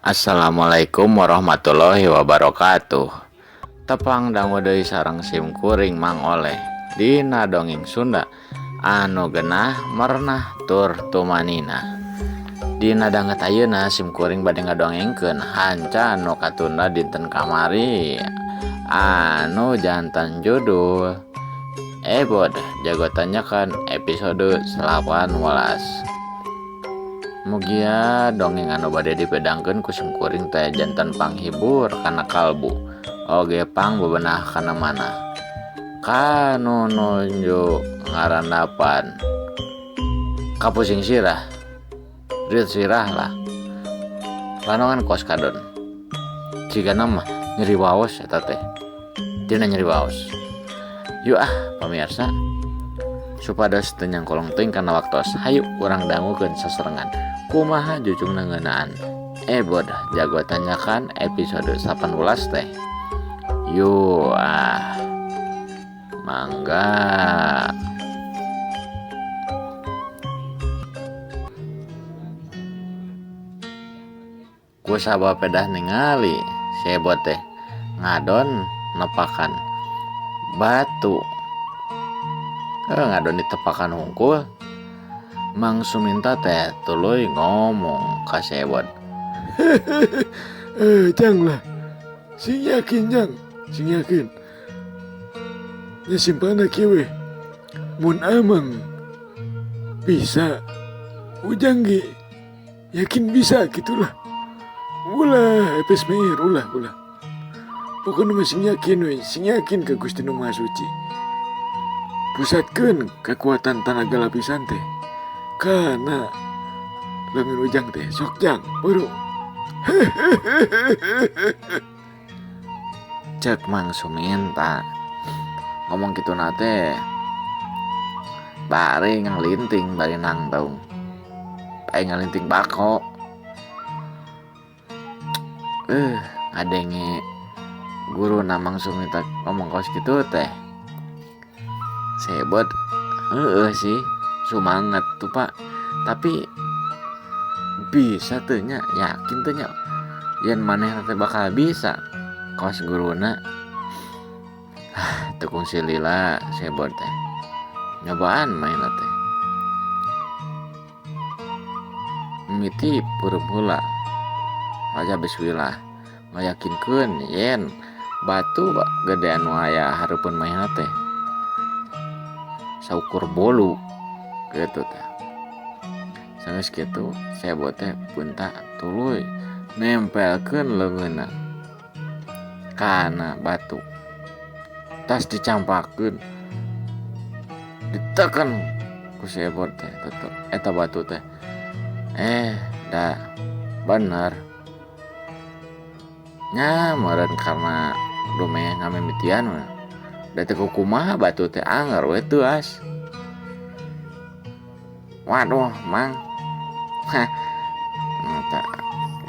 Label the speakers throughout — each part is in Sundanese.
Speaker 1: Assalamualaikum warahmatullahi wabarakatuh. Tepang dangu deui sareng sim kuring Mang Oleh dina dongeng Sunda anu genah merenah tur tumanina. Dina danget ayeuna sim kuring bade ngadongengkeun hanca anu katunda dinten kamari anu jantan judul Ebod Jago Tanjakan episode 18. Mugia dongeng anu bade dipedangkeun ku sim kuring teh jantan panghibur kana kalbu oge pang bebenah kana mana kanu nuju ngarandapan kapusing sirah riut sirah lah lanongan kos kadon jigana mah nyeri waos eta teh tina nyeri waos. Yuk ah pamirsa, supados teu nyangkolong teuing kana waktos, hayu urang dangukeun sasarengan kumaha jucungna ngeunaan Ebod Jago Tanjakan episode 18 teh. Yuk ah, mangga. Ku sabab pedah ningali si Ebod teh ngadon nepakan batu. Ngadon ditepakan hungkul. Mang Suminta teh tuluy ngomong ka si Ebod.
Speaker 2: Jang lah. Sing yakin jang, sing yakin. Nya simpana kieu we. Mun amang bisa, ujang ge yakin bisa gitulah. Ulah epes meir, ulah, ulah. Pokokna mah sing yakin we, sing yakin ka Gusti Nu Maha Suci. Pusatkeun kekuatan tanaga lapisan teh kana leungeun ujang teh sok jang buru.
Speaker 1: Cek Mang Suminta ngomong kitu na teh bari ngalinting bari nangtung bari ngalinting bako. Ngadenge guru na Mang Suminta ngomong kos kitu teh sebot heeh sih sumanget tuh Pak, tapi bisa teu nya, yakin teu nya yen maneh teh bakal bisa kos guruna. Teu kungsi lila sebot teh nyobaan main teh mimiti peureum heula maca bismillah ngayakinkeun yen batu gede anu aya hareupeun manehna teh saukur bolu gitu teh. Sanggeus kitu sebot teh punta tuluy nempelkeun leungeunna kana batu, tas dicampakeun diteken ku si Ebod teh tetep eta batu teh. Dah bener nya meureun karena dumeh ngamimitian mah da teu kumaha batu teh anger we teuas. Waduh mang, hah,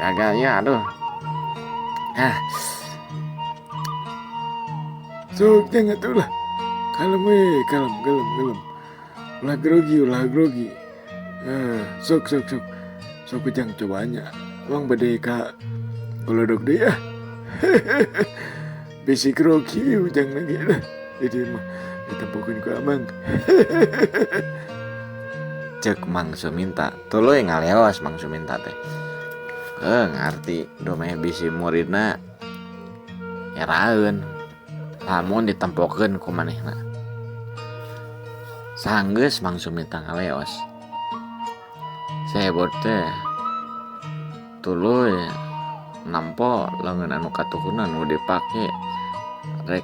Speaker 1: gagal ya aduh. Ah.
Speaker 2: Sok jangan atuh lah. Kalem we, kalem, kalem, kalem. Ulah grogi, ulah grogi. Sok, sok, sok. Sok ujang cobanya. Emang bade ka golodog deui ah. Bisi grogi ujang lagi lah. Jadi mah ditempokeun ku amang.
Speaker 1: Cek Mang Suminta tuluy ngaleos Mang Suminta teh. Ngarti dumeh bisi muridna eraeun lamun ditempokeun ku manehna. Sanggeus Mang Suminta ngaleos. Sebot teh tuluy nampo leungeun anu katuhuna nu dipake rek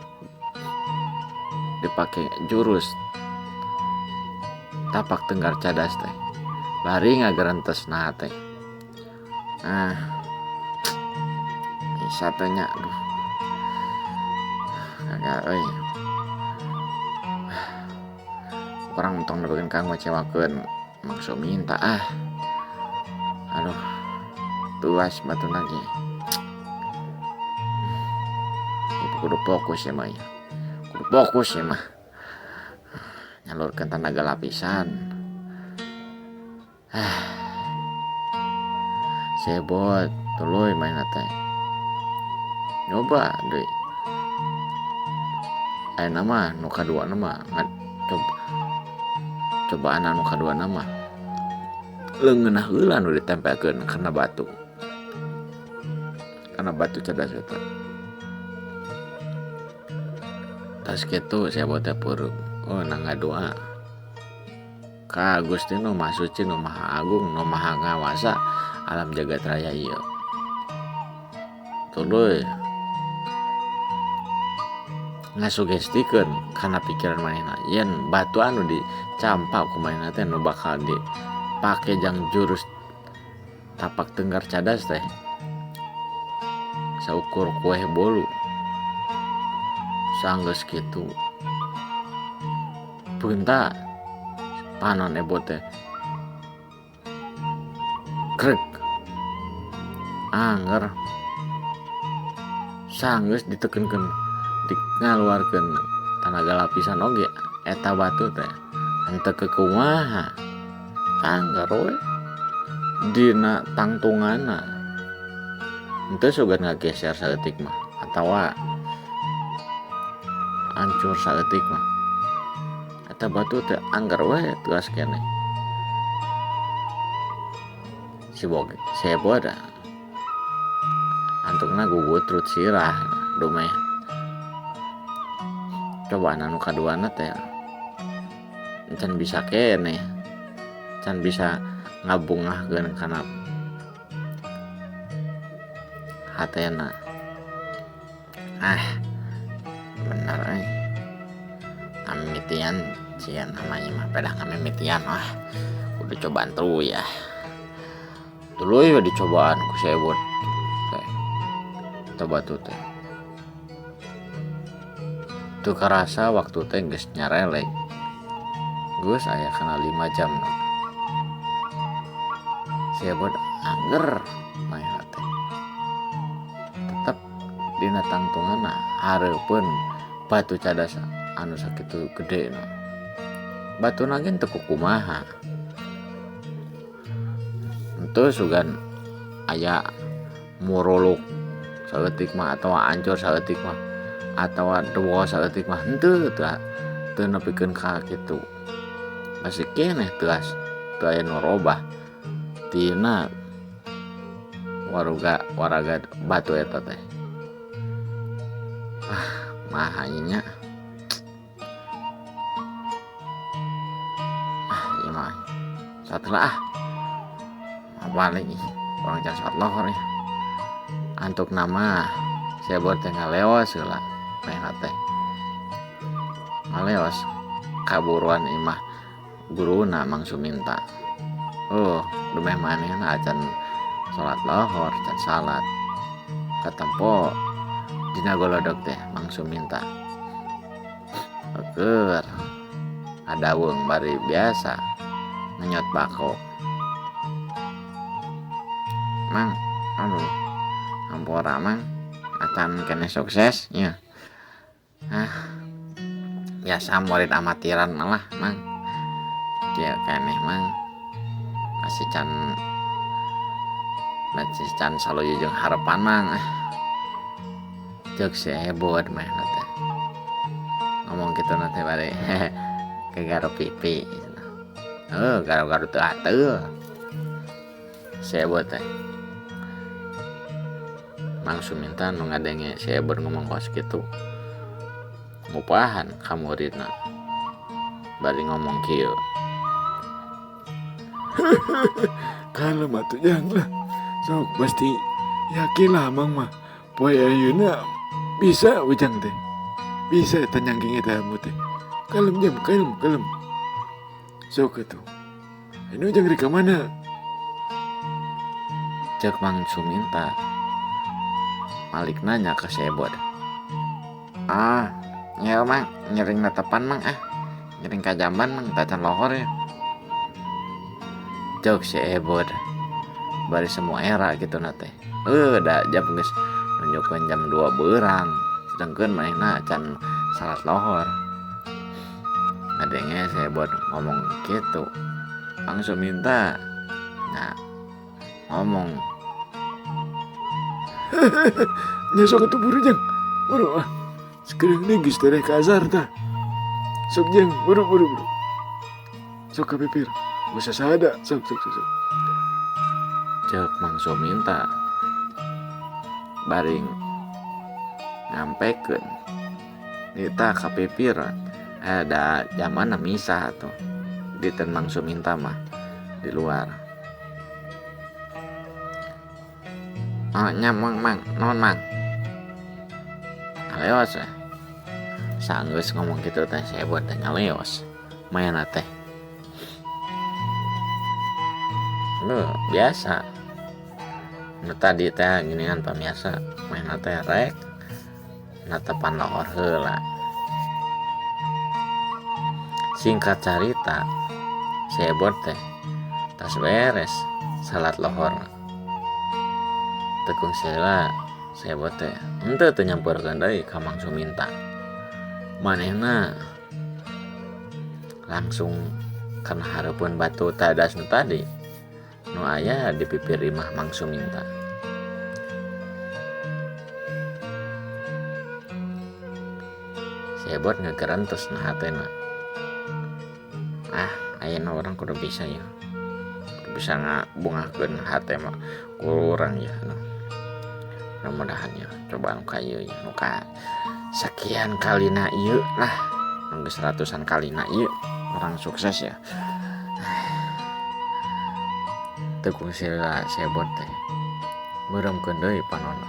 Speaker 1: dipake jurus tapak tenggar cadas teh bari ngagerentesna teh. Ah, bisa teh nya, aduh gagal euy. Kurang tong nepikeun ka ngecewakeun Mang Suminta ah. Aduh, tuas batu lagi. Ibu kudu fokus ya mah ya. Kudu fokus ya mah. Nyalurkeun tenaga lapisan. Ah. Sebot Tuluy manehna teh nyoba deui. Ayeuna mah nu kaduana mah cobaan anu kaduana mah leungeunah heula nu ditempelkeun kana batu. Kana batu cadas eta. Tas kitu si Ebot teh peureum. Oh na ngadoa ka Gusti nu Maha Suci nu Maha Agung nu Maha Ngawasa alam jagat raya ieu. Tuluy ngasugestikeun kana pikiran manehna yen batu anu dicampak ku manehna teh nu bakal dipake jang jurus tapak tenggar cadas teh saukur kueh bolu. Sanggeus kitu beunta panon Ebot teh krek anger sanggeus ditekenkeun di ngaluarkeun tanaga lapisan oge eta batu teh henteu kekumaha angger we dina tangtunganna henteu sugan ngageser saeutik mah atawa hancur saeutik mah eta batu teh angger we teas keneh si boge si Ebot antukna gugutrut sirah dumeh. Cobaan anu kaduana teh can bisa keneh, can bisa ngabungahkeun kana hatena. Ah bener euy, ngamimitian sia namanya mah pedah ngamimitian ah kudu cobaan terus ya. Tuluy we dicobaan ku si Ebot teh eta batu teh. Teu karasa waktu teh geus nyarelek, geus aya kana 5 jam. Si Ebot angger manehna teh tetep dina tangtunganna hareupeun batu cadas anu sakitu gedena. Batuna ge teu kukumaha, henteu sugan aya muruluk saeutik mah atawa ancur saeutik mah atawa duo saeutik mah henteu teu nepikeun ka kitu. Masih keneh teas teu aya nu robah tina waruga waraga batu eta teh. Ah maha nya. Ah ieu mah satelah ah balik urang can salat lohor ya. Antuk nama si Ebot teh ngaleos heula manehna teh ngaleos kaburuan imah guruna Mang Suminta. Oh dumeh manehna acan salat lohor can salat katempo dina golodog teh Mang Suminta keur adaweung bari biasa ngenyot bako. Mang aduh ampura mang acan keneh sukses nya. Ah biasa murid amatiran malah mang kieu keneh mang masih can saluyu jeung harepan mang. Ah ceuk si Ebot manehna teh ngomong kitu na teh bari kagaro pipi. Heuh garo-garo teu ateul si Ebot teh. Mang Suminta nu ngadenge si Ebot ngomong kos kitu ngupahan ka muridna bari ngomong kieu.
Speaker 2: Kalem atuh jang lah, sok pasti yakin lah mang mah poe ayeuna bisa ujang teh, bisa eta nyangking eta ilmu teh. Kalem jam, kalem, kalem. Sok atuh ini ujang rek ka mana?
Speaker 1: Ceuk Mang Suminta malik nanya ke si Ebot. Ah nya mang nyering netepan mang ah nyering ka jamban mang tacan lohor ya. Ceuk si Ebot bari semua era gitu na teh. Da jam geus nunjukkeun jam 2 beurang sedangkeun manehna can salat lohor. Ngadenge si Ebot ngomong kitu langsung minta nah ngomong
Speaker 2: Nya sok atuh buru jang. Buru ah. Sakedeung deui geus tereh ka azhar tah. Sok jang buru buru buru. Sok ka pipir. Geus sasada sok sok sok.
Speaker 1: Ceuk Mang Suminta bari nyampekeun nita ka pipir da jamanna misah atuh diten Mang Suminta mah di luar. Oh nya mang mang naon mang. Ngaleos we. Sanggeus ngomong kitu teh si Ebot teh ngaleos mayana teh. Heuh biasa. Nu tadi teh geuningan pamirsa mayana teh rek netepan lohor heula. Singkat carita si Ebot teh tas beres salat lohorna. Teu kungsi heula si Ebot teh henteu teu nyampeurkeun deui ka Mang Suminta. Manehna langsung kana hareupeun batu tadas nu tadi nu aya di pipir imah Mang Suminta. Si Ebot ngegerentus na hatena. Ah, ayeuna urang kudu bisa ya. Kudu bisa ngabungahkeun hate mah ku urang ya. Mudah-mudahan ya coba nu ka ieu ya nu ka sekian kalina ieu lah. Nu geus ratusan kalina ieu urang sukses ya. Teu kungsi heula si Ebot teh meureumkeun deui panonna.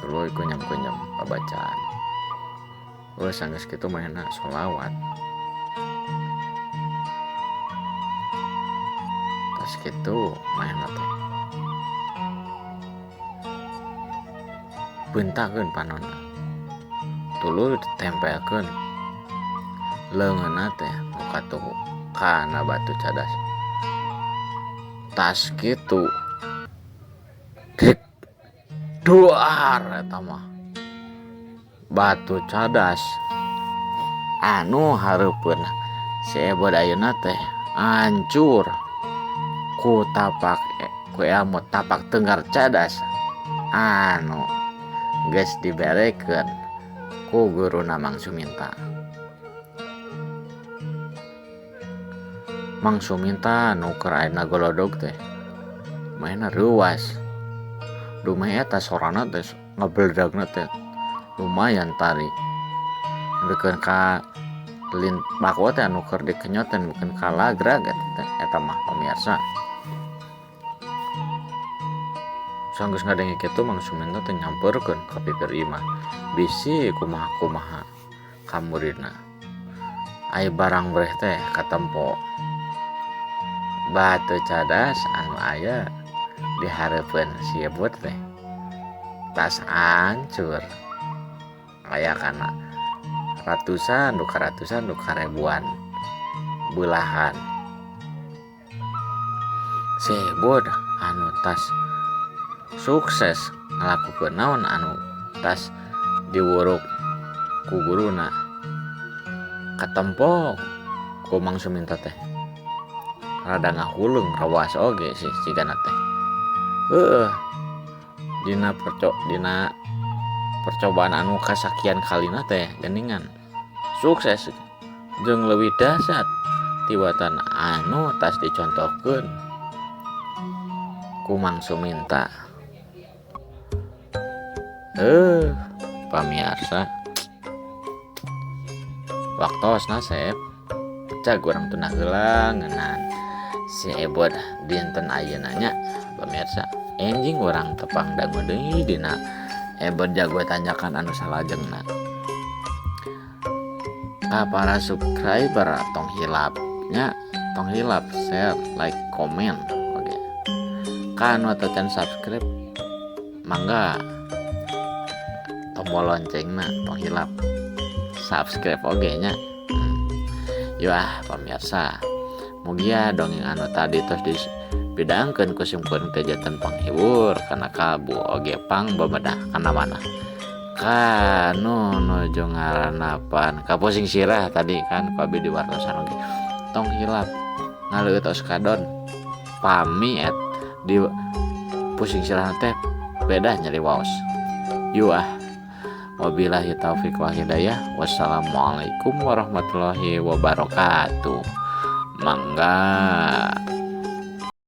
Speaker 1: Tuluy kunyam-kunyam pabacaan. Geus sanggeus kitu manehna sholawat. Tas kitu manehna teh beuntakeun panonna. Tuluy ditempelkeun leungeunna teh nu katuhu kana batu cadas. Tas kitu dek duar eta mah batu cadas anu hareupeun si Ebot ayeuna teh hancur ku tapak ku ilmu tapak tenggar cadas anu geus diberekeun ku guruna Mang Suminta. Mang Suminta nu keur ayeuna golodog teh manehna reuas. Dumeh eta sorana teh ngabeledagna teh lumayan tarik. Nepikeun ka lin bako teh anu keur dikenyot teh nepikeun ka lagrag eta teh eta mah pamirsa. Sanggeus ngadenge kitu Mang Suminta teh nyamperkeun ka pipir imah. Bisi kumaha-kumaha ka muridna. Ai barang breh teh katempo batu cadas anu aya di hareupeun si Ebot teh tas hancur. Aya kana ratusan duka ratusan duka ribuan belahan. Si Ebot anu tas sukses ngalakukeun naon anu tas diwuruk ku guruna katempo ku Mang Suminta teh rada ngahuleng rawas oge sih cigana teh. Heueuh dina dina percobaan anu kasakian kalina teh geuningan sukses jeung leuwih dahsyat tiwatan anu tas dicontohkeun ku Mang Suminta. Pamiarsa waktosna sep cag urang tunah heula ngeunaan si Ebot dinten ayeuna nya pamirsa. Enjing urang tepang dangu deui dina Ebot jago tanjakan anu salajengna. Ka para subscriber tong hilap nya, tong hilap share, like, komen oge. Ka anu tacan subscribe mangga tombol loncengna tong hilap subscribe oge nya. Yo ah pamirsa, mugia dongeng anu tadi tos dipidangkeun ku simkuring teh janten panghibur kana kalbu oge pang babedah kana manah. Kanu nuju ngaranapan kapusing sirah tadi kan ku abi diwartosan oge. Tong hilap ngaleueut oskadon pami et di pusing sirah teh Beda nyeri waos. Yuk ah. Wabillahi taufik wal hidayah. Wassalamualaikum warahmatullahi wabarakatuh. Mangga.